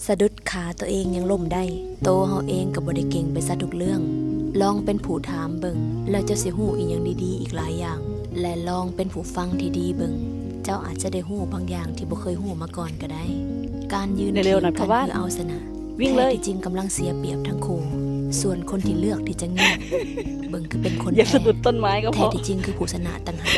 ສະດຸດຂາໂຕເອງຍັງລົ້ມໄດ້. ໂຕເຮົາເອງກໍບໍ່ໄດ້ເກັ່ງໄປຊະທຸກເລື່ອງ. ລອງເປັນຜູ້ຖາມເບິ່ງ ແລ້ວເຈົ້າຊິຮູ້ອີ່ຫຍັງດີໆອີກຫຼາຍຢ່າງ. ແລະ ລອງເປັນຜູ້ຟັງທີ່ດີເບິ່ງ, ເຈົ້າອາດຈະໄດ້ຮູ້ບາງຢ່າງທີ່ບໍ່ເຄີຍຮູ້ມາກ່ອນກໍໄດ້. ການຢືນຖຽງກັນເພື່ອເອົາຊະນະ ແທ້ທີ່ຈິງກຳລັງເສຍປຽບທັງຄູ່. ສ່ວນຄົນທີ່ເລືອກທີ່ຈະງຽບເບິ່ງຄືເປັນຄົນແພ້, ແທ້ທີ່ຈິງຄືຜູ້ຊະນະຕ່າງຫາກ.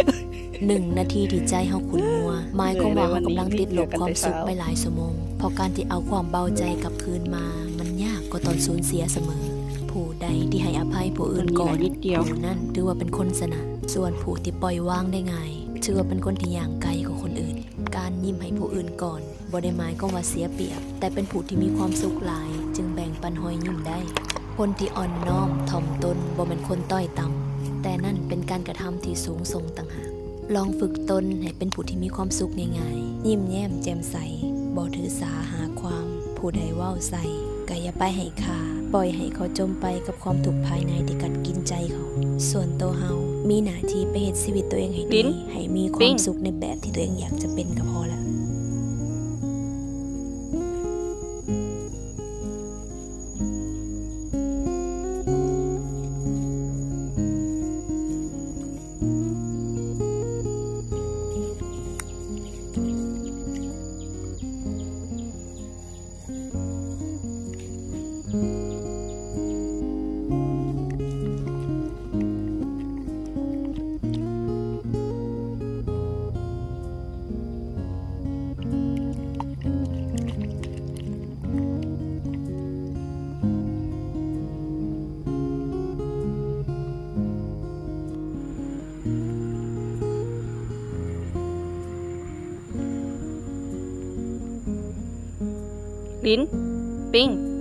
ໜຶ່ງນາທີທີ່ໃຈເຮົາຂຸ້ນມົວ ໝາຍຄວາມວ່າເຮົາກຳລັງຕິດລົບຄວາມສຸກໄປຫຼາຍຊົ່ວໂມງ, ເພາະການທີ່ເອົາຄວາມເບົາໃຈກັບຄືນມາ ມັນຍາກກວ່າຕອນສູນເສຍສະເໝີ. ຜູ້ໃດທີ່ໃຫ້ອະໄພຜູ້ອື່ນກ່ອນ, ຜູ້ນັ້ນຖືວ່າເປັນຄົນຊະນະ. ສ່ວນຜູ້ທີ່ປ່ອຍວາງໄດ້ງ່າຍ, ຖືວ່າເປັນຄົນທີ່ຍ່າງໄກກວ່າຄົນອື່ນ. ການຍິ້ມໃຫ້ຜູ້ອື່ນກ່ອນ ບໍ່ໄດ້ໝາຍຄວາມວ່າເສຍປຽບ, ແຕ່ເປັນຜູ້ທີ່ມີຄວາມສຸກຫຼາຍ ຈຶ່ງແບ່ງປັນຮອຍຍິ້ມໄດ້. ຄົນທີ່ອ່ອນນ້ອມຖ່ອມຕົນ ບໍ່ແມ່ນຄົນຕ້ອຍຕ່ຳ, ແຕ່ນັ້ນເປັນການກະທຳທີ່ສູງສົ່ງຕ່າງຫາກ. ລອງຝຶກຕົນໃຫ້ເປັນຜູ້ທີ່ມີຄວາມສຸກງ່າຍໆ, ຍິ້ມແຍ້ມແຈ່ມໃສ, ບໍ່ຖືສາຫາຄວາມ. ຜູ້ໃດເວົ້າໃສ່ ກໍຢ່າໄປໃຫ້ຄ່າ, ປ່ອຍໃຫ້ເຂົາຈົມໄປກັບຄວາມທຸກພາຍໃນທີ່ກັດກິນໃຈເຂົາ. ສ່ວນໂຕເຮົາມີໜ້າທີ່ໄປເຮັດຊີວິດໂຕເອງໃຫ້ດີ, ໃຫ້ມີຄວາມສຸກໃນແບບທີ່ໂຕເອງຢາກຈະເປັນກໍພໍລະ. ລິນ ປິງ.